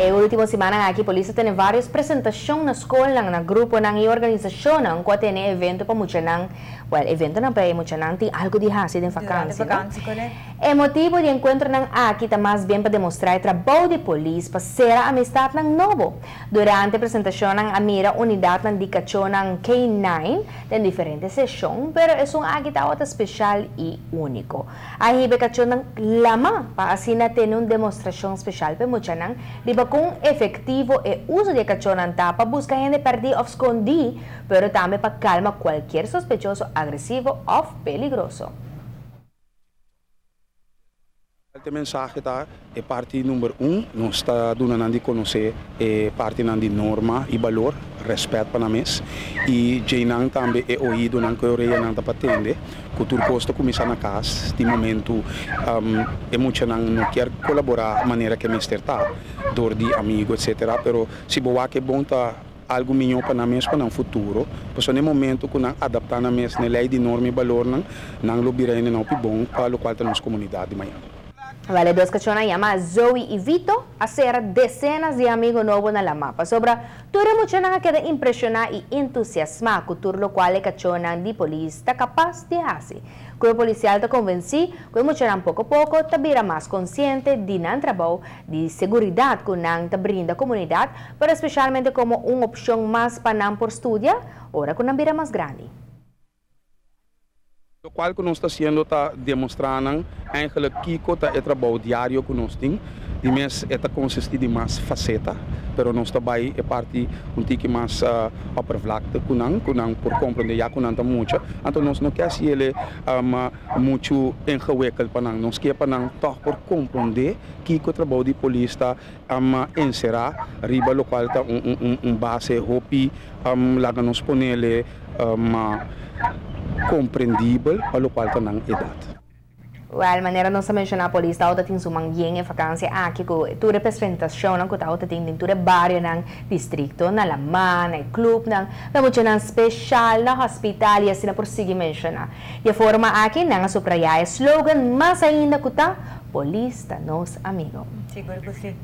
E ultimo simannan aki polis a tene varios presentacion na scolnan, na gruponan y organisacionnan cu a tene evento pa muchanan, well, eventonan pa e muchanan tin algo di haci den Durante vakantie, no? vakantie, correcto. E motibo di encuentronan aki ta mas bien pa demostra e trabou di polis pa cera amistadnan nobo. Durante e presentacionnan a mira unidadnan di cachonan K-nine den diferente sesion, pero esun aki tawata special y unico. A hiba e kachónan lama pa asina tene un demostrashon speshal pa e muchanan riba kon efektivo e uso di e kachónan ta pa buska hende pèrdí òf skondí, pero tambe pa kalma kualkier sospechoso agresivo òf peligroso. E mensahe ta e parti number un, nos ta duna nan di konosé e partinan di norma i balor, rèspèt pa nan mes, i djeinan tambe e oidonan ku e oreyanan ta pa tende ku tur kos ta kuminsá na kas. Tin momentu e muchanan no kier kolaborá manera ke mester ta dor di amigu etsetera, pero si bo wak e bon ta algu mihó pa nan mes pa nan futuro, pasobra na e momentu ku nan adaptá nan mes na e lei di norma i balornan, nan lo bira hende hopi bon pa lokual ta nos komunidat di mañana. Wèl, e dos kachónan yamá Zoe i Vito a sera desenas di amigu nobo na lamá, pasobra tur e muchanan a keda impreshoná i entusiasmá ku tur lokual e kachónan di polis ta kapas di hasi. Ku e polisial ta konvensí ku e muchanan poko poko ta bira mas konsiente di nan trabou di seguridat ku nan ta brinda komunidat, pero espeshalmente komo un opshon mas pa nan por studia ora ku nan bira mas grandi. Lokual ku nos ta hasiendo ta demostrá nan eigenlijk kiko ta e trabou diario ku nos tin. Di mes e ta konsistí di mas faseta, pero nos ta bai e parti un tiki mas oppervlakte ku nan, ku nan por komprondé ya ku nan ta mucha. Anto nos no ke hasi el muchu ingewikkeld pa nan. Nos ke pa nan tòg por komprondé kiko trabou di polis ta enserá riba lokual ta un base hopi laga nos ponele komprendibel pa lokual ta nan edat. Wèl, manera nos a menshoná polis tabata tin su man yen e vakansia aki ku tur e presentashonnan ku tabata tin den tur e barionan, distrikto, na lamá, na e klupnan, na muchanan speshal, na hospital i asina por sigui menshoná. Di e forma aki nan a suprayá e slogan mas ainda ku ta, Polis ta nos amigo. Sigur ku si.